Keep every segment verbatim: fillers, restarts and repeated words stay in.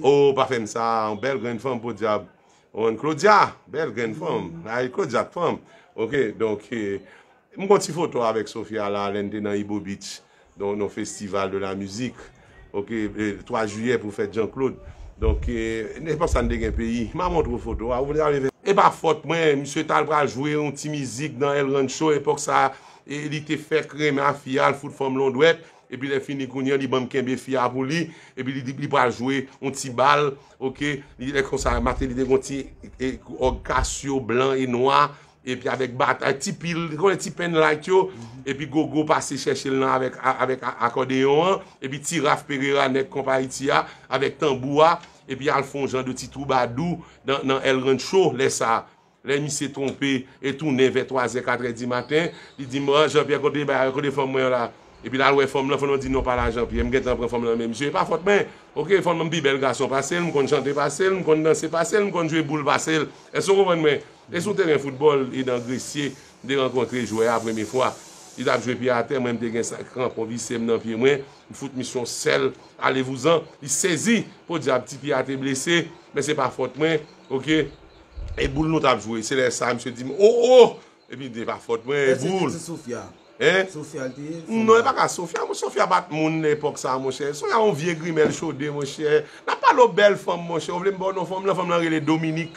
Oh, pa fè m sa, yon bèl grenn fanm, podyab. Yon Claudia, bèl grenn fanm. Ay, Claudia, fanm. Ok, donk, eh, m gon ti foto avèk Sofia la, lè n te nan Ibo Beach, nan yon festival de la mizik. Ok, eh, twa jiyè pou fèt Jean-Claude. Donk, eh, epòk sa n te gen peyi. M a montre w foto a, ou vle ale vè. E pa fòt mwen, misye t al pral jwe yon ti mizik nan El Rancho, epòk sa, eh, li te fèk renmen a fi a, l fout fanm lan dwèt, epi lè fini kounye a, li ban m kenbe fi a pou li, epi li, li pral jwe yon ti bal, ok, li lè konsa, Martelly te gon ti, eh, òg Casio blan e nwa, epi avèk bat, ak ti pil, konnen ti pen light yo, epi Gogo pase chèche l nan avèk, a- avèk a- akòdeyon an, epi ti Raf Pereira nèg konpa Ayiti a, avèk tanbou a, epi al fè yon jan de ti twoubadou nan, nan El Rancho, lè sa, lè misye twonpe e tounen vè twa zè, kat è di maten, li di m, "Ah, Jean-Pierre, kote bagay, kote fanm mwen an la?" Epi l al wè fanm lan, fanm lan di, "Non, pa la, Jean-Pierre, m gentan pran fanm lan, men misye, e pa fòt mwen, ok, fanm lan m pi bèl gason pase l, m konn chante pase l, m konn danse pase l, m konn jwe boul pase l." Èske w konprann mwen? E sou teren foutbòl, e nan Gresye, m te rankontre jwè a premye fwa. Li t ap jwe pye atè, mwen m te gen sa- kranpon vise m nan pye mwen, m fout misye yon sèl, ale vouzan, li sezi, podyab ti pye a te blese, men se pa fòt mwen, ok? E boul nou t ap jwe, se lè sa, misye di m, "Oh, oh!" Epi m di, "E pa fòt mwen, e boul." Sofia. Hein? Sofia l te ye? Non, e pa ka Sofia, mon Sofia pa t moun epòk sa, monchè. Sofia yon vye grimèl chode, monchè. N ap pale w bèl fanm, monchè. Ou vle m ba w non fanm lan, fanm lan rele Dominique.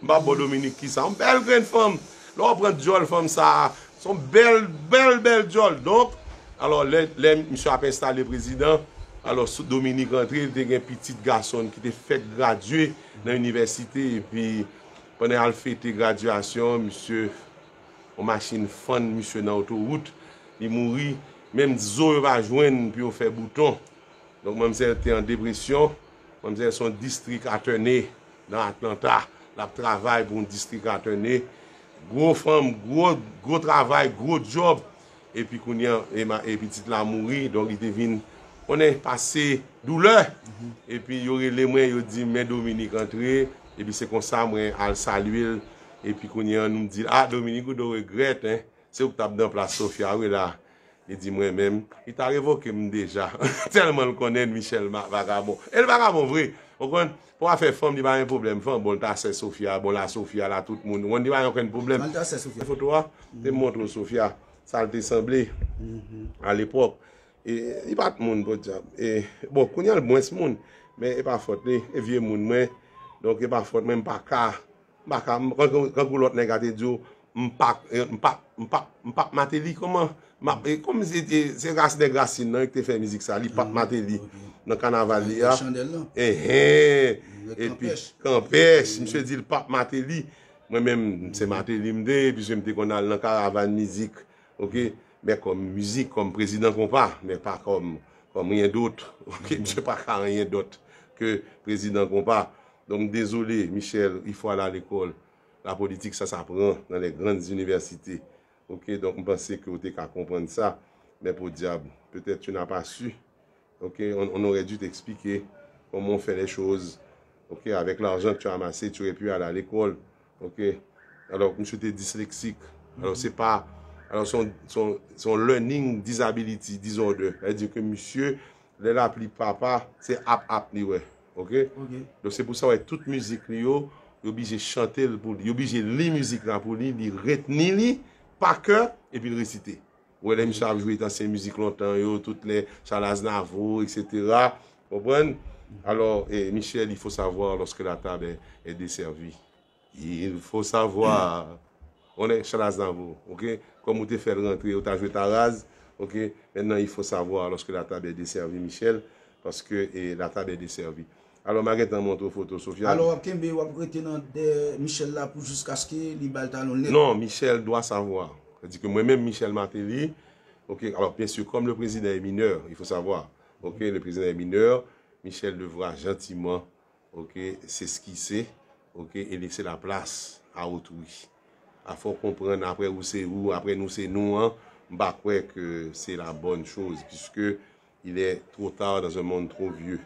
M pa ba w Dominique kisa. Yon bèl grenn fanm. Lè w pran djòl fanm sa, se yon bèl, bèl, bèl djòl. Donk, alò, lè, lè misye ap enstale prezidan, alò, sou Dominique antre, li te gen pitit gason l ki te fèk gradye nan inivèsite, epi pandan y al fete gradyasyon, misye yon machin fann misye nan otowout, li mouri, menm zo yo pa jwenn pou yo fè bouton. Donk, manmzèl te an depresyon. Manmzèl se yon district attorney nan Atlanta. L ap travay pou yon district attorney. Gwo fanm, gwo, gwo travay, gwo djòb. Epi kounye a, e ma- e pitit la mouri, donk li te vin, konnen, pase doulè. Epi yo rele mwen, yo di m, "Men Dominique antre." Epi se konsa mwen al salye l. Epi kounye a, nou m di l, "Ah, Dominique, ou dwe regrèt, hein. Se ou k t ap nan plas Sofia, wi, la." Li di mwen menm, li ta revoke m deja. Tèlman l konnen Michel ma- vagabon. E l vagabon vre. Ou konprann? Pou afè fanm, li pa gen pwoblèm. Fanm, bon, l ta sè Sofia, bon, la Sofia, la tout moun. Ou konn, li pa gen okenn pwoblèm. Al ta sè Sofia. Foto a, te montre w Sofia, sa l te sanble a lepòk. E, li pa t moun, podyab. E, bon, kounye a l mwens moun, men e pa fòt li, e vye moun mwen. Donk, e pa fòt mwen, m pa ka M pa ka, m, kankou, kankou lòt nèg a te di w, m pa, eh, m pa, m pa, m pa Martelly, kòman? M ap, eh, kòm se, eh, se ras nèg rasin nan ki te fè mizik sa, li pa Martelly nan kanaval li a. Chandèl lan. Enhen. Epi, kanpèch, misye di l pa Martelly. Mwen menm, se Martelly m te ye, piske m te konn al nan karavàn mizik. Ok? Men kòm mizik, kòm prezidan konpa, men pa kòm, kòm rien d'autre. Ok? Misye pa ka rien d'autre ke prezidan konpa. Donk, dezole, Michel, il faut aller à l'école. La politique, ça s'apprend dans les grandes universités. Ok, donk, m panse ke ou te ka konprann sa. Men podyab, peut-être tu n'as pas su. Ok, on, on aurait dû t'expliquer comment on fait les choses. Ok, avec l'argent que tu as amassé, tu aurais pu aller à l'école. Ok, alors, misye te dyslexique. Alors, c'est pas, alors, son, son, son learning disability disorder. C'est-à-dire que misye, lè l ap li papa, se ap ap li wè. Ok? Ok. Donk, se pou sa, wè, tout mizik li yo, yo blije chante l pou li. Yo blije li mizik la pou li, li retni li pa kè, epi l resite. Ou wè, lè misye ap jwe ansyen mizik lontan yo, tout lè Charles Aznavour, et cetera. Konprann? Alò, eh, Michel, il faut savoir lorsque la table est, est desservie. Il faut savoir. On est Charles Aznavour, ok? Kòm ou te fè l rantre, ou ta jwe Taraz, ok? Maintenant, il faut savoir lorsque la table est desservie, Michel, parce que, eh, la table est desservie. Alò, m a gentan montre w foto Sofia. Alò, w ap kenbe, w ap rete nan dèyè Michel la pou jiskaske li ba l talon nèt. Non, Michel doit savoir. C'est-à-dire que mwen menm, Michel Martelly, ok, alors bien sûr, comme le président est mineur, il faut savoir, ok, le président est mineur, Michel devra gentiment, ok, s'esquiser, ok, et laisser la place à autrui. A fò w konprann, après ou se ou, après nous c'est nous an, m pa kwè ke se la bonne chose, puisque il est trop tard dans un monde trop vieux.